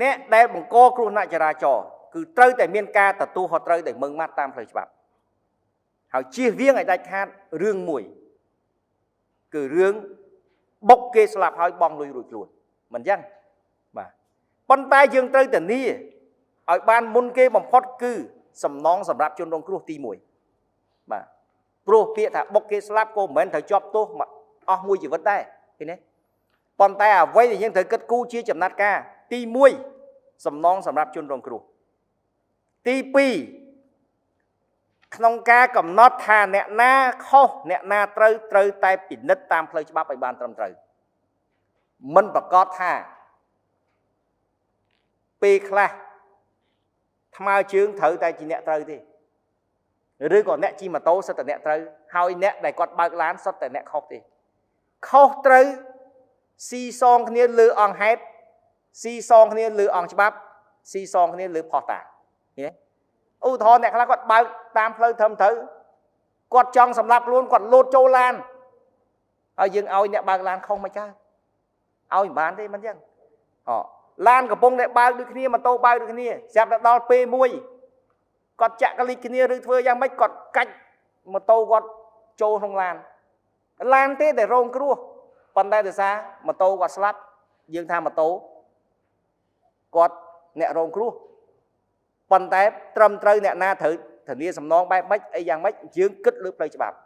អ្នកដែលបង្កគ្រោះថ្នាក់ចរាចរណ៍គឺត្រូវតែមានការទទួលខុសត្រូវដោយម៉ឺងម៉ាត់តាមផ្លូវច្បាប់ ហើយជៀសវាងឲ្យដាច់ខាតរឿងមួយ គឺរឿងបុកគេស្លាប់ហើយបងលុយរួចខ្លួន មិនអញ្ចឹង បាទ។ ប៉ុន្តែយើងត្រូវធានាឲ្យបានមុនគេបំផុត គឺសំណងសម្រាប់ជនរងគ្រោះទី1 បាទ ព្រោះពាក្យថាបុកគេស្លាប់ក៏មិនមែនត្រូវជាប់ទោសអស់មួយជីវិតដែរ ឃើញទេ? ប៉ុន្តែអ្វីដែលយើងត្រូវគិតគូរជាចំណាត់ការ ទី1 សំណងសម្រាប់ជនរងគ្រោះ ទី2 ក្នុងការកំណត់ថាអ្នកណាខុសអ្នកណាត្រូវ ត្រូវតែពិនិត្យតាមផ្លូវច្បាប់ឲ្យបានត្រឹមត្រូវ។ មិនប្រកាសថាពេលខ្លះថ្មើរជើងត្រូវតែជាអ្នកត្រូវទេ ឬក៏អ្នកជិះម៉ូតូសុទ្ធតែអ្នកត្រូវ ហើយអ្នកដែលគាត់បើកឡានសុទ្ធតែអ្នកខុសទេ។ ខុសត្រូវស៊ីសងគ្នាលើអង្គហេតុ ស៊ីសងគ្នាលើអង្គច្បាប់ ស៊ីសងគ្នាលើផុសតាង ឃើញទេ? ឧទាហរណ៍ អ្នកខ្លះគាត់បើកតាមផ្លូវត្រឹមត្រូវ គាត់ចង់សម្លាប់ខ្លួន គាត់លោតចូលឡាន ហើយយើងឲ្យអ្នកបើកឡានខុសមិនកើត ឲ្យមិនបានទេ មិនអញ្ចឹង។ អឡានកំពុងតែបើកដូចគ្នា ម៉ូតូបើកដូចគ្នា ស្រាប់តែដល់ពេលមួយគាត់ចាក់កលិចគ្នា ឬធ្វើយ៉ាងម៉េច គាត់កាច់ម៉ូតូគាត់ចូលក្នុងឡាន ឡានទេដែលរងគ្រោះ ប៉ុន្តែដោយសារម៉ូតូគាត់ស្លាប់ យើងថាម៉ូតូគាត់អ្នករងគ្រោះ។ ប៉ុន្តែត្រឹមត្រូវអ្នកណាត្រូវធានាសំណងបែបម៉េចអីយ៉ាងម៉េច យើងគិតលើផ្លូវច្បាប់។